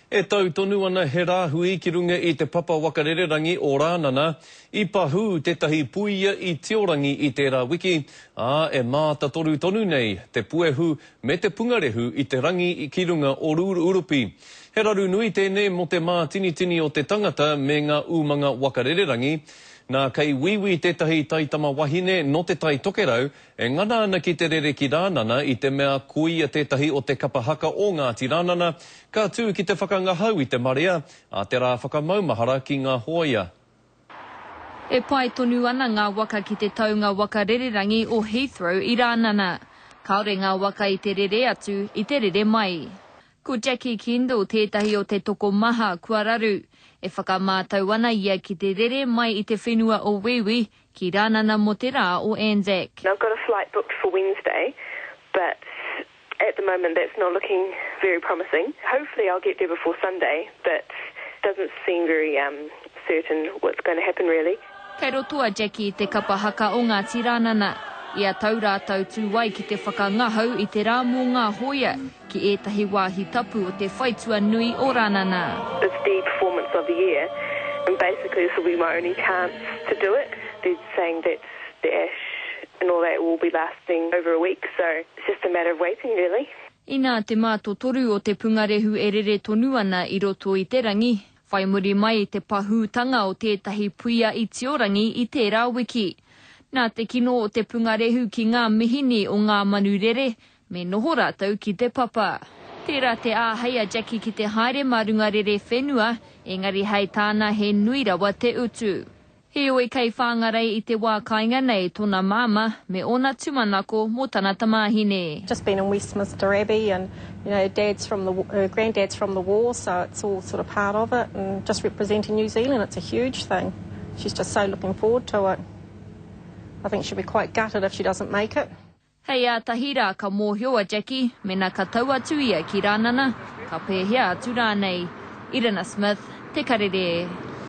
E tau tonu ana he rāhui ki runga i te papa waka rererangi o Rānana. I pahū tētahi puia i Tiorangi i tērā wiki, ā, e mātatoru tonu nei te puehu me te pungarehu i te rangi ki runga o Urupi. He raru nui tēnei mō te mātinitini o te tangata me ngā umanga waka rererangi. Nā, kei Wīwī tētahi taitamawahine nō Te Tai Tokerau E ngana ana ki te rere ki Rānana i te mea ko ia tētahi o te kapa haka o Ngāti Rānana, ka tū ki te whakangahau i te marea a te rā whakamaumahara ki ngā hōia. E pae tonu ana ngā waka ki te taunga waka rererangi o Heathrow i Rānana. Kāore ngā waka i te rere atu, i te rere mai. Ko Jackie Kendall tētahi o te tokomaha kua raru. E whakamātau ana ia ki te rere mai i te whenua o Wīwī ki Rānana mō te rā o Anzac. I've got a flight booked for Wednesday but at the moment that's not looking very promising. Hopefully I'll get there before Sunday but doesn't seem very certain what's going to happen really. Kei roto a Jackie i te kapa haka o Ngāti Rānana. Ia tau rātou tū ai ki te whakangahau i te rā mō ngā hōia ki ētahi wāhi tapu o te whaitua nui o Rānana. It's the performance of the year and basically this will be my only chance to do it. They're saying that the ash and all that will be lasting over a week so it's just a matter of waiting really. Inā te mātotoru o te pungarehu e rere tonu ana i roto i te rangi, Whai muri mai i te pahūtanga o tētahi puia i Tiorangi i tērā wiki. Nā te kino o te pungarehu ki ngā mihini o ngā manu rere, me noho rātou ki te papa. Tērā te āhei a Jackie ki te haere mā runga rere whenua, engari hei tāna he nui rawa te utu. Heoi kei Whangarei i te wā kainga nei tona māmā me ōna tūmanako mō tana tamāhine. Just been in Westminster Abbey and you know dad's from the her granddad's from the war so it's all sort of part of it and just representing New Zealand it's a huge thing. She's just so looking forward to it. I think she'll be quite gutted if she doesn't make it. Hei ētahi rā ka mōhio a Jackie mēnā ka tau atu ia ki Rānana, ka pēhea atu rānei. Irina Smith, Te Karere.